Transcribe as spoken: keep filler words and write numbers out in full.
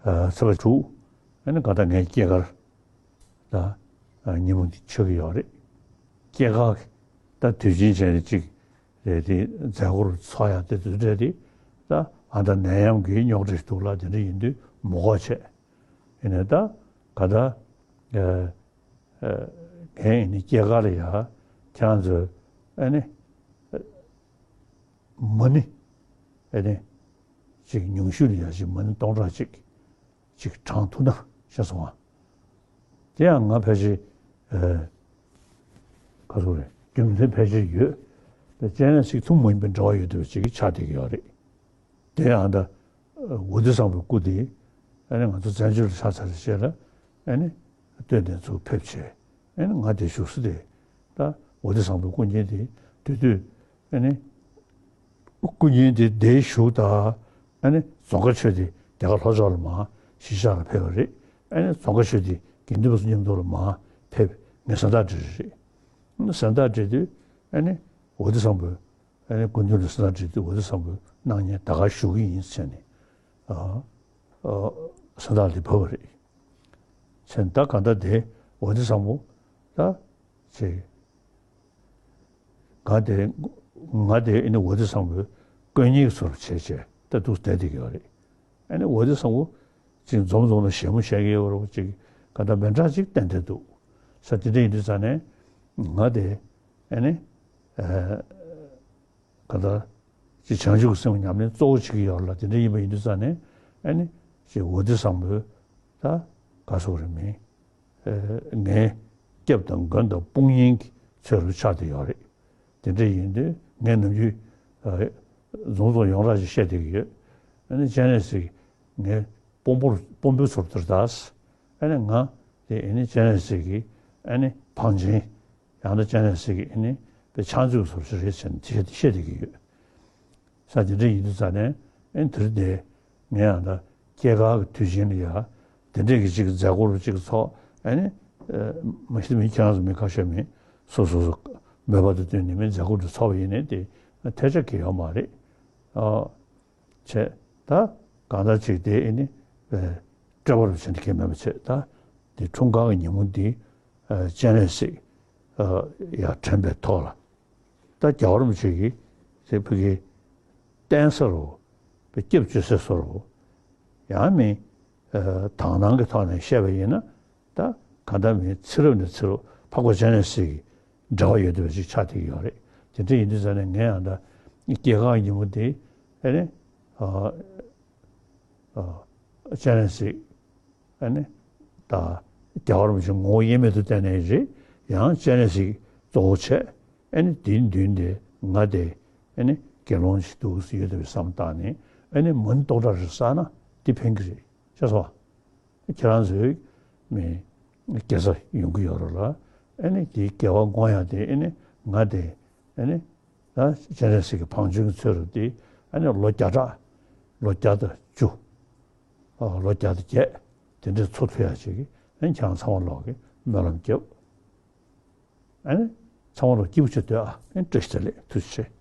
ཚེས་པ་དྲུག་ཨ་ནི་ག་ད་ངའི་སྐྱེས་སྐར་ད་ཉིན་མོ་འདི་ཆགས་ཀྱི་ཡོད་རེད། སྐྱེས་སྐར་ད་དུས་ཆེན་བྱས་ནས་གཅིག་རེད། དེ་མཛད་སྒོར་ཚོགས་ཡག་དེ་དུས་འདྲ་དེ་ད་ཨ་ད་ནད་ཡམས་ཀྱི་རྙོག་དྲ་ཞིག་འདུག་ལ། དེ་འདྲ་ཡིན་དུས་མི་དགོས་བྱས། ཡིན་ནའི་ད་ག་ད་ངའི་ཨ་ནི་སྐྱེས་སྐར་ལ་ཡ་ཁྱེད་རང་ཚོས་ཨ་ནི་མ་ཎི་ཨ་ནི་ཅིག་ཉུང་ཤོས་ལ་ཡ་ཅིག་མ་ཎི་སྟོང་ཕྲག་གཅིག་ཅིག་བགྲང་ཐུབ་ན་ཤེས་སོང་ང་། དེ་ཡང་ང་ཕལ་ཆེར་ཨ་ག་ཚོད་རེད། རྒྱུ་མཚན་ཕལ་ཆེར་ཡོད། ད་སྤྱན་རས་གཟིགས་ཐུན་མོང་མ་ཡིན་པའི་འབྲེལ་བ་ཡོད་བསྡད་པ་ཅིག་ཆགས་བསྡད་ཀྱི་ཡོད་རེད། དེ་ཡང་ད་ཝ་ཏི་བཟང་པོའི་སྐུ་དེ་ཨ་ནི་ང་ཚོ་བཙན་བྱོལ་ལ་ཆགས་ཚར་རྗེས་ལ་ཨ་ནི་སྟོད་ནས་ཚུར་ཕེབས་བྱས། ཨ་ནི་ང་དེ་བཞུགས་ས་དེ་ད་ཝ་ཏི་བཟང་པོའི་སྐུ་བརྙན་དེ་དེ་དུས་ཨ་ནི་སྐུ་བརྙན་དེ་དེར་བཞུགས་དང་། ཨ་ནི་རྫོང་དཀར་ཆོས་སྡེ་རྒྱ་གར་ལྷོ་ཕྱོགས་ལ་མར་གཞིས་ཆགས་ལ་ཕེབས་པ་རེད། ཨ་ནི་རྫོང་དཀར་ཆོས་སྡེ་དགེ་འདུན་པ་ཚོ་མཉམ་དུ་ལ་མར་ཕེབས། ངས་གཟེངས་རྟགས་སྤྲད་རེད། གཟེངས་རྟགས་སྤྲད་དུས་ཨ་ནི་ཝ་ཏི་བཟང་པོས་ཨ་ནི་སྐུ་མདུན་ལ་གཟེངས་རྟགས་སྤྲད་དུས་ཝ་ཏི་བཟང་པོས་གནང་མཁན་ད་ག་ཞུ་གི་ཡིན་ཟེར་ནས་ཨ་ཨ་གཟེངས་རྟགས་དེ་ཕུལ་བ་རེད། བྱས་ད་ག་ད་དེ་ཝ་ཏི་བཟང་པོ་ད་ཅིག་ང་དེ་ང་དེ་ཨ་ནི་ཝ་ཏི་བཟང་པོའི་དཀོན་གཉེར་ཚོར་བྱས་བྱས་ད་འདུག་བསྡད་བསྡད་ཀྱི་ཡོད་རེད། ཨ་ནི་ཝ་ཏི་བཟང་པོ་ཅིག་འཛོམས་འཛོམས་ལ་ཞལ་མོ་བཞད་ཀྱི་ཡོད་རེད་པ། ཅིག་ག་ད་མི་འདྲ་ཅིག་བསྟན་བསྡད་འདུག་ས། དེ་འདྲ་ཡིན་དུས་ཙང་ནས་ང་དེ་ཨ་ནི་ཨ་ག་ད་ཅིག་བྱང་ཆུབ་ཀྱི་སེམས་ཉམས་ལེན་གཙོ་བོ་བྱེད་ཀྱི་ཡོད་ལ། དེ་འདྲ་ཡིན་པ་ཡིན་དུས་ཙང་ནས་ཨ་ནི་ཅིག་ཝ་ཏི་བཟང་པོའི་ད་ག་ཟེར་དགོས་རེད། མི་ངའི་སྐྱབས་དང་མགོན་དང་དཔུང་གཉེན་གྱི་ཚུལ་དུ་ཆགས་བསྡད་ཡོད་རེད། དེ་འདྲ་ཡིན་དུས་ངས་ནམ་རྒྱུན་རྫོང་རྫོང་ཡོངས་གྲགས་ཅིག་བཤད་བསྡད་ཀྱི་ཡོད། ཨ་ནི་སྤྱན་རས་གཟིགས་ངའི་དཔོན་པོར་དཔོན་པོའི་ཚུལ་དུ་ད། ཨ་ནི་ང་དེ་ཨ་ནི་སྤྱན་རས་གཟིགས་ཀྱི་ཨ་ནི་བང་ཆེན། ཡང་ན་སྤྱན་རས་གཟིགས་ཀྱི་ཨ་ནི་དཔེ་ཕྱག་མཛོད་ཀྱི་ཚུལ་ཞིག་རེད་ཟེར་ནས་བཤད་བཤད་བསྡད་ཀྱི་ཡོད། ས་དེ་འདྲ་ཡིན་དུས་ཙང་ནས་ཨ་ནི་དེ་རིང་དེ་ངས་ཡང་ད་སྐྱེས་སྐར་གྱི་དུས་ཆེན་ལ་ཡ་དེ་འདྲས་ཀྱི་ཅིག་མཛད་སྒོ་རུ་ཅིག་ཚོགས། ཨ་ནི་མ་གཞི་མི་ཁྱེད་རང་ཚོ་མི་ཁ་ཤས་མི་སོ་སོ་སོ་མོས་པ་དང་བསྟུན་ནས་མི་མཛད་སྒོ་དེ་ཚོགས་པ་ཡིན་ནའི་དེ་ཐལ་ཆ་གང་ཡང་ཡོད་མ་རེད། ཨ་བྱས་ད་གང་ལྟར་ཅིག་དེ་ཨ་ནི་སྤྲད་པ་རུ་བྱས་ནས་གང་ཡང་མེད་པ་བྱས། ད་དེ་འཁྲུངས་སྐར་གྱི་ཉིན་མོ་འདི་སྤྱན་རས་གཟིགས་ཡར་དྲན་པའི་ཐོག་ལ། ད་རྒྱལ་བ་རིན་པོ་ཆེ་གིས་ཟེར་བོད་ཀྱི་བསྟན་ས་རུ་བའི་སྐྱབས་བཅོལ་སའི་སོ་རུ་ཡང་མིན་དག་སྣང་གི་ཐོག་ནས་བཤད་པ་ཡིན་ན། ད་གང་ལྟར་མིན་ཚེ་རབས་ནས་ཚེ་རབས་འཕགས་པ་སྤྱན་རས་གཟིགས་ཀྱི་འབྲེལ་བ་ཡོད་བསྡད་པ་ཞིག་ཆགས་བསྡད་ཀྱི་ཡོད་རེད། དེ་འདྲ་ཡིན་དུས་ཙང་ནས་ངས་ཡང་ད་སྐྱེས་སྐར་ཉིན་མོ་དེ་ཨ་ནི་སྤྱན་རས་གཟིགས་ཨ་ནི་ད་རྒྱལ་བ་རིན་པོ་ཆེ་ངོ་བོ་དབྱེར་མེད་དུ་བསྟན་ནའི་རེད། ཡང་སྤྱན་རས་གཟིགས་གཙོ་བོ་བྱས། ཨ་ནི་དེའི་མདུན་དེ་ང་དེ་ཨ་ནི་དགེ་སློང་ཞིག་འདུག་ཡོད་བསྡད་པའི་བསམ་བཏང་ནས་ཨ་ནི་མ་ཎི་སྟོང་ཕྲག་རེ་བསགས་ན་འདི་ཕན་གྱི་རེད། ཤེས་སོང་། ཁྱེད་རང་ཚོའི་མི་དགེ་རྩ་ཡོང་གི་ཡོད་རེད་ལ། ཨ་ནི་དེའི་དགེ་བ་བསྔོ་ཡག་དེ་ཨ་ནི་ང་དེ་ཨ་ནི་ད་སྤྱན་རས་གཟིགས་ཀྱི་བང་ཆེན་གྱི་ཚུལ་དུ་དེ་ཨ་ནི་ལོ་བརྒྱ་ཕྲག་ལོ་བརྒྱ་དང་བཅུ། ལོ་བརྒྱ་དང་བརྒྱད། དེ་འདྲའི་འཚོ་ཐུབ་ཡག་ཅིག་གི་ཨ་ནི་ཁྱེད་རང་ཚང་མ་ལོག་གི་སྨོན་ལམ་རྒྱབ། ཨ་ནི་ཚང་མ་ལོག་སྐྱིད་པོ་བྱེད་སྡོད་ཨ། ཨ་ནི་བཀྲ་ཤིས་བདེ་ལེགས། ཐུགས་རྗེ་ཆེ།